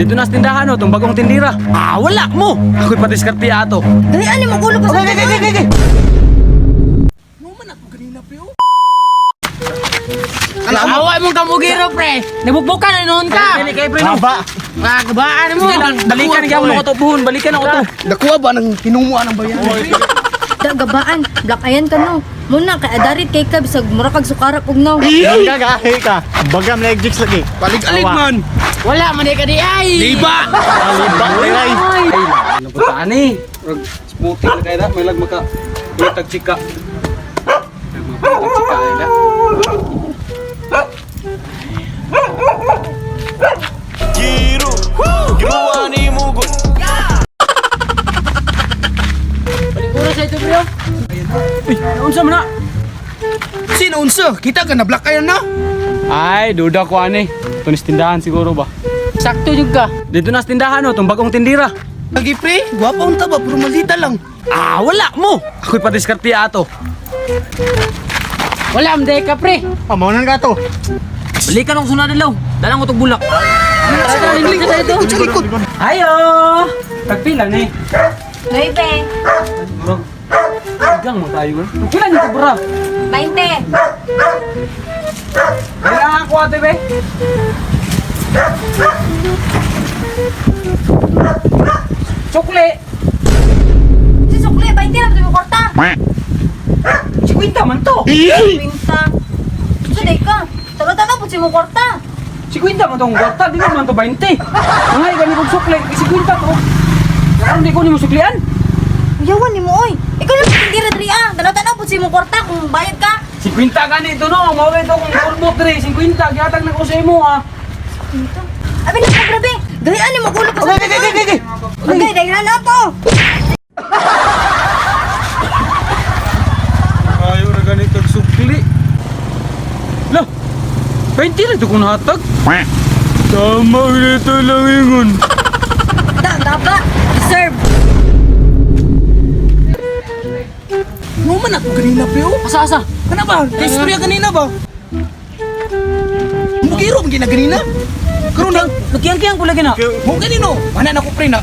Dito na sa tindahan, no, itong bagong tindira. Ah, wala mo! Ako'y patiskarte ato. Dali ani magulo pa sa Okay. No man ako ganina pre oh. Awa mong kamugiro, pre. Nabukbukan na noon ka. Kini kay pre, no? Haba. Makakabaan mo. Balikan gyud mo ko to, buhon. Balikan ako to. Nakuha ba ng hinumuan ang bayan? Da gabaan, black ayan ka no. Muna kay adarit kay ka bisag mura kag sukarap og no. Ka gahi ka. Bagam na jigs lagi. Palig-alig man. Wala man ka di ay. Liba. Liba ay. Ay, nabutaan eh. Rag smoothie na kaya na, may lag maka pulitag chika. Pulitag chika ay na. Paliguro sa ito, pre. Oh. Uy, unsa man na? Sino unsa? Kita ka na black ayan na. Ay, duda ko ani. Tunis tindahan siguro ba? Sakto jud ka. Dito na sa tindahan, no, itong bagong tindira. Lagi pre, gwapa unta ba pero maldita lang. Ah, wala mo! Ako'y patiskarte ato. Wala man ka, pre. Amonan ka to. Balikan akong sunod adlaw. Dalang ko tong bulak. Likod sa likod sa likod. Ayo! Tagpila ni. Nuebe, Murag. Igang mo tayo man. Tagpila ni kubra. 20. Kailangan ko ate be. Sukli! Si sukli 20 lang mo kwarta. 50 man to! 20. Sa day ka. Taga-taga pud si mo kwarta. 50 man tong kwarta, di naman to 20. Mga gani kog sukli, 50 to. Karon di ko nimo suklian. Uyawan nimo oy. Ikaw lang tindira diri ah. Taga-taga pud si mo kwarta kung bayad ka. 50 gani to no, mao to kung turbot diri 50 gihatag na ko sa imo ah. Dito. Abi na ka grabe. Dali ani magulo pa sa. Okay. Okay, dahil na to. Ayo ra gani kag sukli. Lah. 20 na to kung nahatag. Tama nito lang ingon. Da gaba. Deserve. No man ako ganina pre oh. Asa asa? Kana ba? Kay istorya ganina ba? Mugiro man gina ganina. Karon na Nagkiyang-kiyang ko lagi na. mo ganino. Mana na ko pre na.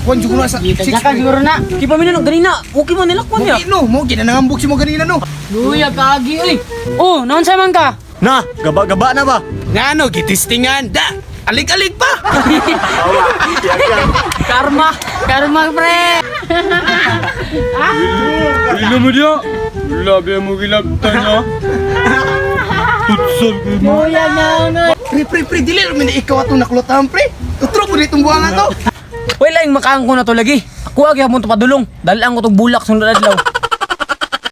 Kuan jud ko na sa six, Jaka pre. siguro na. Ki pa minun ganina, okay mo nila kwan Mo ya. gino, mo gina nangambok si mo ganina no. Luya kaagi oy. Oh, naon sa man ka? Na, gaba-gaba na ba? Ngano gitistingan da. Alig-alig pa. Karma. Karma, pre. Ilo mo diya. Labi mo gilabtan ha. Tutsag mo. Luya na na. Pre pre pre dili ra man ikaw atong naklotahan pre. Utro po ditong buwangan to. Wala yung makaang ko na to lagi. Ako agi hapon to padulong. Dalaan ko tong bulak sunod adlaw.